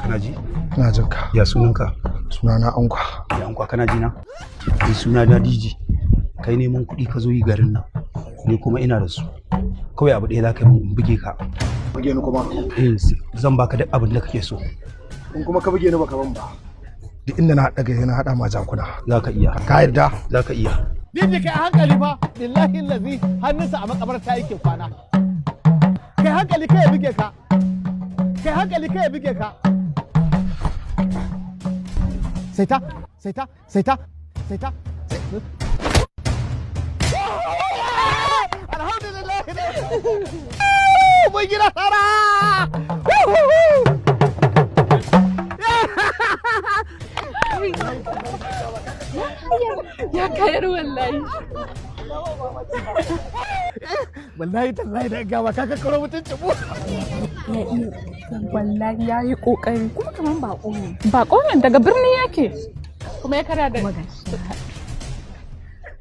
Kana ji? Ina jin ka. Ya sunanka? Sunana Ankwa. Ya Ankwa, kana ji na? Ni suna na DJ. Kai neman kuɗi ka zo yi garin nan. Ni kuma ina da su. Kawai abu ɗaya za ka yi min, in buge ka. Buge ni kuma? Eh, zan baka duk abin da kake so. In kuma ka buge ni baka ban ba, duk inda na haɗa kai na haɗa ma jakuna. Za ka iya. Ka yarda? Za ka iya. Diji, kai hankali fa, billahi lazi hannunsa a makabarta yake kwana. Kai hankali kai ya buge ka. Kai hankali kai ya buge ka. Saita, saita, saita, saita. Alhamdulillah. Mun gina sara. Ya kayar wallahi. Wallahi tallahi da gawa ka kakkaro mutuncin mu. Ya iya. Wallahi ya yi kokari kuma kaman bako ne. Bako ne, daga birni yake. Kuma ya kara da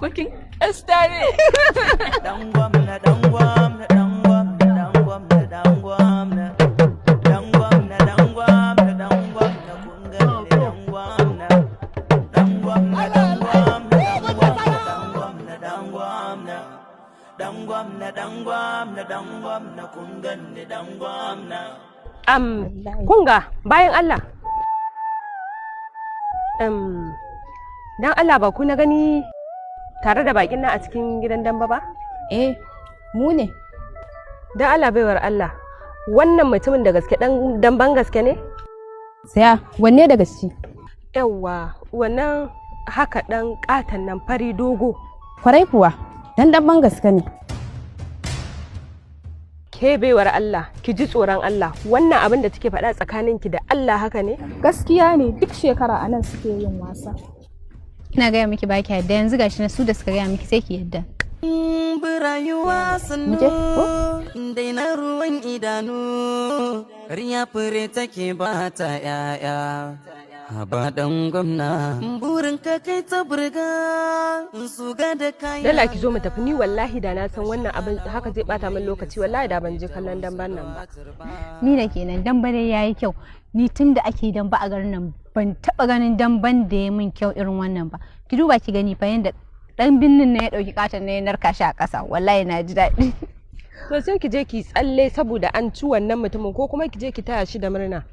Kukin kasta ne. Dan gwamna, dan gwamna, dan gwamna, dan gwamna, dan gwamna. Dan gwamna, dan gwamna, dan gwamna, kun gane dan gwamna. Dan gwamna, dan gwamna, dan gwamna, dan gwamna. Dan gwamna, dan gwamna, dan gwamna, kun gane dan gwamna. Kunga bayan Allah. Dan Allah, ba ku na gani tare da bakin nan a cikin gidan damba ba? Eh, mu ne. Dan Allah, baiwar Allah, wannan mutumin da gaske dan damban gaske ne? Saya, wanne daga ciki? Yawwa, wannan haka dan katan nan fari dogo. Kwarai kuwa, dan damban gaske ne. Ke baiwar Allah, ki ji tsoron Allah. Wannan abin da kike faɗa tsakaninki da Allah haka ne? Gaskiya ne, duk shekara a nan suke yin wasa. Ina gaya miki ba ki yadda, yanzu gashi na su da suka gaya miki sai ki yadda. Bi rayuwa sannu, Mu je, ko? Daina ruwan idanu, riya fure take ba ta ‘ya'ya. Haba dan gwamna, burin ka kai ta burga, su ga da kayan. Dala ki zo mu tafi. Ni wallahi da na san wannan abin haka zai bata min lokaci, wallahi da ban je kallon damban nan ba. Ni da kenan damba dai yayi kyau. Ni tun da ake damba a garin nan ban taba ganin damban da ya min kyau irin wannan ba. Ki duba ki gani fa yanda dan binnin na ya dauki katon na ya narka shi a ƙasa. Wallahi na ji daɗi. To sai ki je ki tsalle saboda an ci wannan mutumin, ko kuma ki je ki taya shi da murna.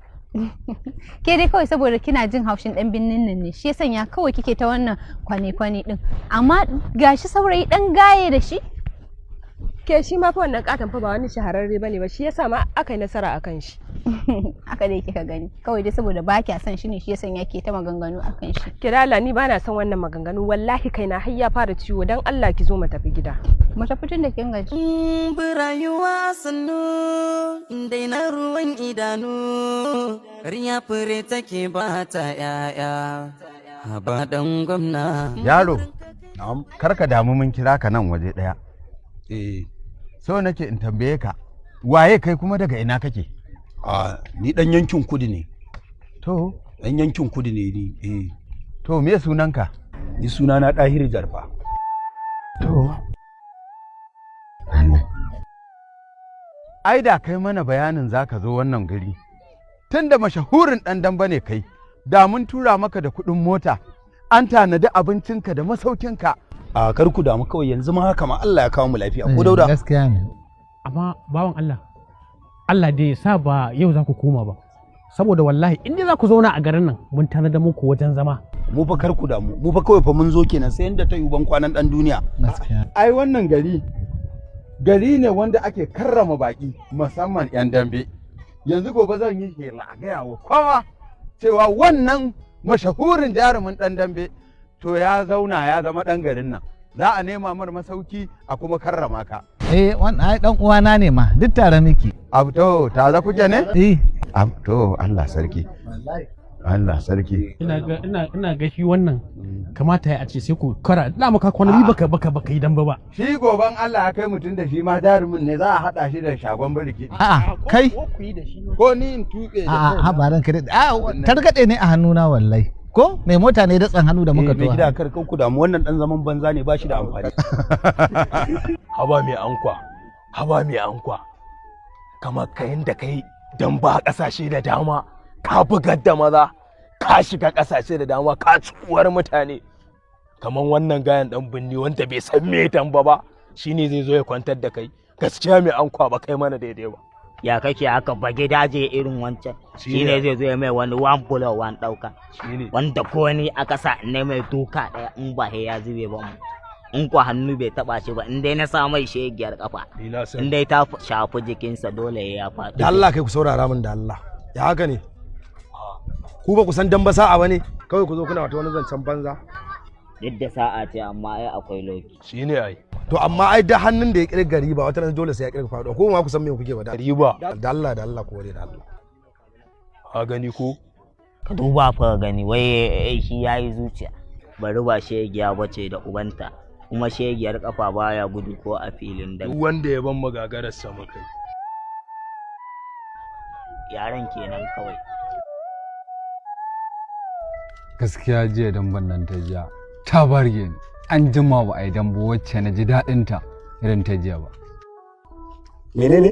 Ke dai kawai saboda kina jin haushin dan binnin nan ne shi ya sanya kawai kike ta wannan kwane-kwane din. Amma gashi saurayi dan gaye da shi. Ke, shi ma fa wannan katon fa ba wani shahararre bane ba, shi yasa ma aka yi nasara akan shi. Haka dai kika gani. Kawai dai saboda ba kya son shi ne shi ya sanya ke ta maganganu akan shi. Ki dala, ni bana son wannan maganganu, wallahi kaina har ya fara ciwo. Dan Allah ki zo mu tafi gida. Mu tafi tun da kin gaji. Bi rayuwa sannu, daina ruwan idanu, riya fure take ba ta ‘ya'ya. Haba dan gwamna. Yaro, kar ka damu, mun kira ka nan waje ɗaya. Eh. So nake in tambaye ka, waye kai kuma daga ina kake? A, ni dan yankin kudu ne. To, Dan yankin kudu ne ni. Eh. To, me sunanka? Ni suna na Dahiru Jarfa. To. Ai da kai mana bayanin za ka zo wannan gari. Tunda mashahurin ɗan damba ne kai, da mun tura maka da kuɗin mota, an tanadi abincinka da masaukinka. A, kar ku damu, kawai yanzu ma haka ma Allah ya kawo mu lafiya. Ko Dauda? Gaskiya ne. Amma bawan Allah, Allah dai ya sa ba yau za ku koma ba, saboda wallahi in dai za ku zauna a garin nan mun tanada muku wajen zama. Mu fa kar ku damu. Mu fa kawai fa mun zo kenan, sai inda ta yi ban kwanan dan duniya. Gaskiya. Ai wannan gari, gari ne wanda ake karrama baki musamman 'yan dambe. Yanzu gobe zan yi shela a gaya wa kowa cewa wannan mashahurin jarumin ɗan dambe to ya zauna ya zama ɗan garin nan. Za a nema mar masauki a kuma karrama ka. Eh, wannan ai dan uwana ne ma, duk tare muke. Abu to, tare kuke ne? Eh. Abu to, Allah sarki. Allah sarki. Ina ga shi wannan kamata ya a ce sai ku kara da maka kwana biyu baka yi damba ba. Shi goban Allah ya kai mutum da shi ma jarumin ne, za a haɗa shi da shagon birki. A'a, kai. Ko ni in tuɓe da A'a, ha ba ranka dai. A, targaɗe ne a hannuna wallahi. Ko mai mota ne datsan hannu da muka Eh, mai tuwa. gida, kar ku damu, wannan dan zaman banza ne, ba shi da amfani. Haba mai ankwa, haba mai ankwa, kamar kayan da kai dan ba kasashe da dama. Ka bugar da maza, ka shiga ƙasashe da dama, ka ci uwar mutane. Kamar wannan gayan dan binni wanda bai san me damba ba, shine zai zo ya kwantar da kai. Gaskiya mai ankwa ba kai mana daidai ba. Ya kake haka bage daje irin wancan shine zai zo ya mai wani one blow one dauka wanda ko ni aka sa ne mai duka daya in ba he ya zube ba mu in ko hannu bai taba shi ba, in dai na sa mai shegiyar kafa, in dai ta shafi jikinsa dole ya faɗi. Da Allah kai ku saurara min, da Allah. Ya haka ne? Ku ba ku san damba sa'a bane, kawai ku zo kuna wata wani zancen banza. Duk da sa'a ce, amma ai akwai loki. Shine ai. To amma ai da hannun da ya kirga riba wata ran dole sai ya kirga faɗo, ko ma ku san me kuke ba da riba. Da Allah, da Allah, ko da Allah. A gani ko? Ka duba fa gani, wai shi yayi zuciya. Bari, ba shegiya bace da ubanta, kuma shegiyar kafa baya gudu ko a filin da. Duk wanda ya ban magagarar sama kai. Yaran kenan kawai. Gaskiya jiya damban nan ta jiya ta barge ni. An jima ba a yi dambe wacce na ji daɗinta irin ta jiya ba. Menene?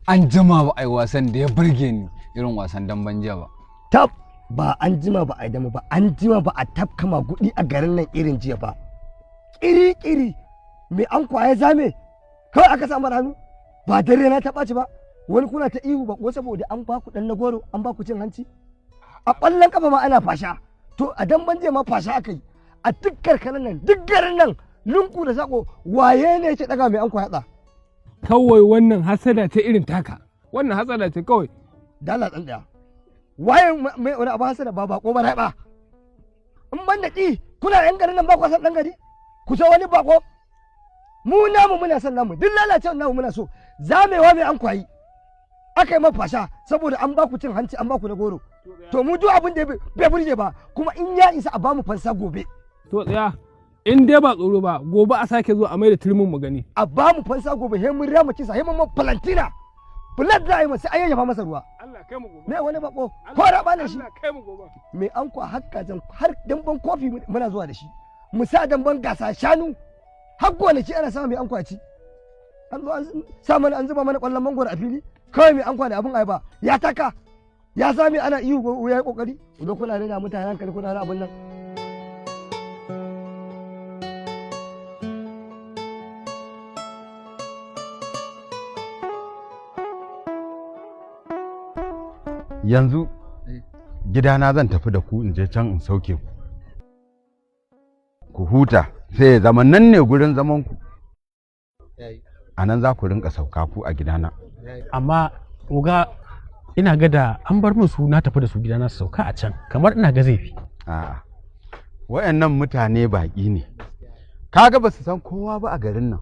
An jima ba a yi wasan da ya burge ni irin wasan damban jiya ba. Tab, ba an jima ba a yi dama ba, an jima ba a tafka magudi a garin nan irin jiya ba. Kiri-kiri mai an kwaye zame kawai aka samu hannu, ba dare na ta ɓaci ba, wani kuna ta ihu ba ko saboda an ba ku ɗan na goro, an ba ku cin hanci. A ƙwallon kafa ma ana fasha, to a damban jiya ma fasha aka yi. A duk karkarar nan, duk garin nan, lungu da sako, waye ne yake daga mai an kwaya? Kawai wannan hasada ce irin taka, wannan hasada ce kawai. Dala dan daya, waye mai wani abu hasada? Ba bako ba ba in ban da ki kuna yan garin nan ba ku san dan gari, ku so wani bako. Mu namu muna son namu, duk lalacewar namu muna so. Zamewa mai an kwayi aka yi mafasha saboda an ba ku cin hanci, an ba ku na goro. To mu duk abin da bai burge ba kuma, in ya isa a ba mu fansa gobe. To tsaya, in dai ba tsoro ba, gobe a sake zuwa a mai da turmin mu gani. A ba mu fansa gobe, he mun rama kisa, he mun falantina blood za a yi masa, an yayyafa masa ruwa. Allah kai mu gobe. Me wani bako ko raba ne shi? Allah kai mu gobe. Me an kwa hakka zan har damban kofi muna zuwa da shi, mu sa damban gasa shanu har gonaki ana sama. Mai an kwaci an zo an sa mana, an zuba mana kwallon mangoro a fili kawai. Mai an kwa da abin ayaba ya taka ya sami, ana ihu ya yi kokari. Idan kuna rena mutane hankali, kuna rena abin nan. Yanzu gidana zan tafi da ku, in je can in sauke ku, ku huta, sai ya zama nan ne gurin zaman ku. A nan za ku rinka sauka ku a gidana. Amma uga, ina ga da an bar min su na tafi da su gidana su sauka a can, kamar ina ga zai fi. A'a, wayannan mutane baƙi ne, kaga ba su san kowa ba a garin nan.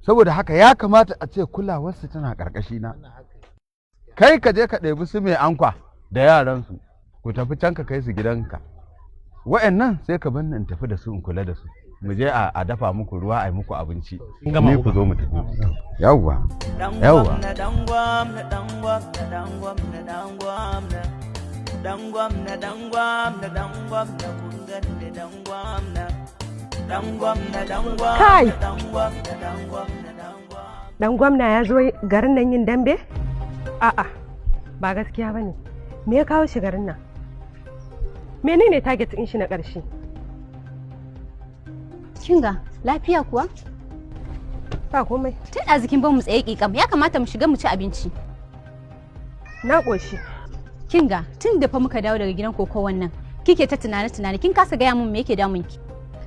Saboda haka ya kamata a ce kulawarsu tana ƙarƙashi na. Kai ka je ka ɗebi su mai ankwa da yaransu, ku tafi can ka kai su gidanka. Wa'annan sai ka bar ni in tafi da su, in kula da su. Mu je a dafa muku ruwa, a yi muku abinci. Gama. Ni ku zo mu tafi. Yawwa, yawwa. Dan gwamna, dan gwamna, dan gwamna, dan gwamna, dan gwamna, dan gwamna, dan gwamna, kun ganni dan gwamna, dan gwamna, dan gwamna. Kai! Dan gwamna, dan gwamna, dan Dan gwamna ya zo garin nan yin dambe? A'a, ba gaskiya ba ne. Me ya kawo shi garin nan? Menene target ɗin shi na ƙarshe? Kinga, lafiya kuwa? Ba komai. Tun ɗazikin ban mu tsaye ƙiƙam, ya kamata mu shiga mu ci abinci. Na ƙoshi. Kinga, tun da fa muka dawo daga gidan koko wannan, kike ta tunane-tunane, kin kasa gaya mun me yake damun ki.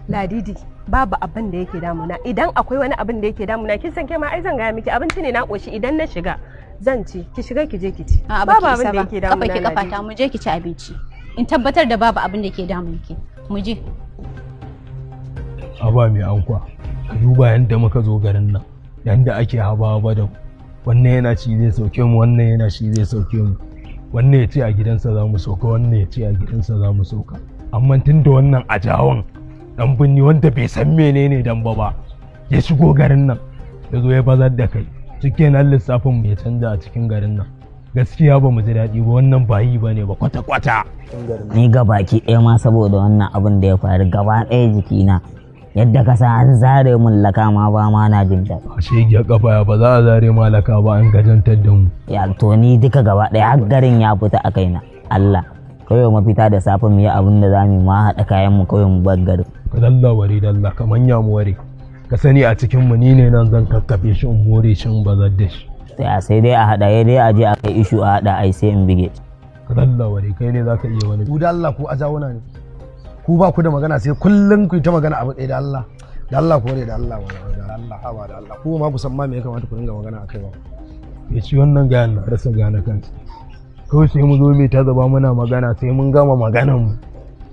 Ladidi, babu abin da yake damuna. Idan akwai wani abin da yake damuna, kin san ke ma ai zan gaya miki. Abinci ne, na ƙoshi, idan na shiga zan ci. Ki shiga ki je ki ci. A'a, Babu baki abin isa da ba. yake Kafa damuna. ki kafa ta, mu je ki ci abinci. In tabbatar da babu abin da ke damun ki. Mu je. Haba mai ankwa, ka duba yadda muka zo garin nan, yadda ake haba haba da mu. Wannan yana ci zai sauke mu, wannan yana ci zai sauke mu, wannan ya ce a gidansa za mu sauka, wannan ya ce a gidansa za mu sauka. Amma tun da wannan ajawan dan binni wanda bai san menene damba ba ya shigo garin nan, ya zo ya bazar da kai, cikin lissafin mu ya canza a cikin garin nan. Gaskiya ba mu ji daɗi ba, wannan ba yi ba ne ba kwata-kwata. Ni ga baki ɗaya ma saboda wannan abin da ya faru gaba ɗaya jikina Yadda ka san an zare mun laka ma, ba ma na jin daɗi. A shege kafa, ya ba za a zare malaka ba, an gajantar da mu. Ya to, ni duka gaba ɗaya har garin ya fita a kaina. Allah kawai mafita, da safe mu yi abin da za mu yi, ma haɗa kayan mu kawai mu bar garin. Ka dalla ware, dalla kaman ya mu ware. Ka sani a cikin mu ni ne nan zan kakkafe shi, in more shi, in bazar da shi. Sai dai a haɗa, ya dai a je a kai issue a haɗa, ai sai in bige. Ka dalla ware, kai ne zaka iya wani. Ku da Allah, ku ajawuna ne. Ku ba ku da magana sai kullum ku yi ta magana abu ɗaya. Da Allah, da Allah ku ware, da Allah ware, da Allah, haba da Allah, ku ma ku san ma me ya kamata ku dinga magana akai ba. Ya ci wannan gayan na rasa gane kansa. Kawai sai mu zo mai ta zaba muna magana, sai mun gama maganan mu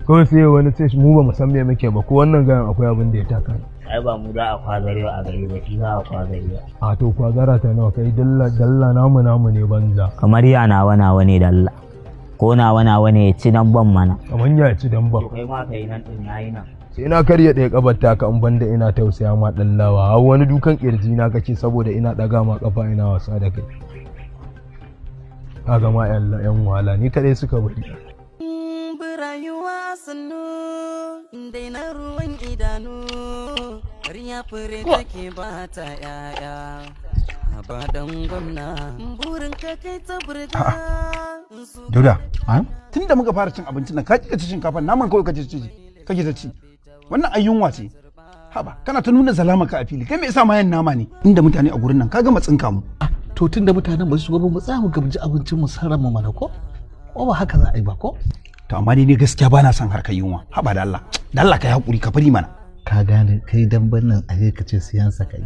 kawai sai wani sai mu ba mu san me muke ba. Ko wannan gayan akwai abin da ya taka ni. Ai ba mu za a kwazarewa a gari ba, shi za a kwazarewa. A to, kwazara ta nawa kai? Dalla dalla, namu namu ne banza. Kamar ya nawa nawa ne, dalla ko nawa nawa ne, ya ci dan ban mana. Kamar ya ci dan ban. Kai ma kai nan din, yayi nan. Sai na karya ɗaya kabar taka, in banda ina tausaya ma dallawa, har wani dukan kirji na kake saboda ina ɗaga ma kafa ina wasa da kai. Ka gama yan yan wahala, ni kadai suka bari. Bi rayuwa sannu, daina ruwan idanu, ƙarya fure take ba ta yaya ba. Dan gwamna, burin ka kai ta burga. Dauda, tun da muka fara cin abincin nan ka ƙi ka ci shinkafa, naman kawai kake ci, kake ta ci. Wannan ai yunwa ce. Haba, kana ta nuna zalama ka a fili. Kai me yasa ma yan nama ne? Inda mutane a gurin nan ka gama tsinka mu. To, tun da mutanen ba su shigo ba, mu tsaya mu gamji abincin mu sarrafa mana, ko ko ba haka za a yi ba ko? To amma dai ni gaskiya bana son harkar yunwa. Haba da Allah. Da Allah ka yi hakuri ka bari mana. Ka gane kai damban nan a ka ce siyansa kai.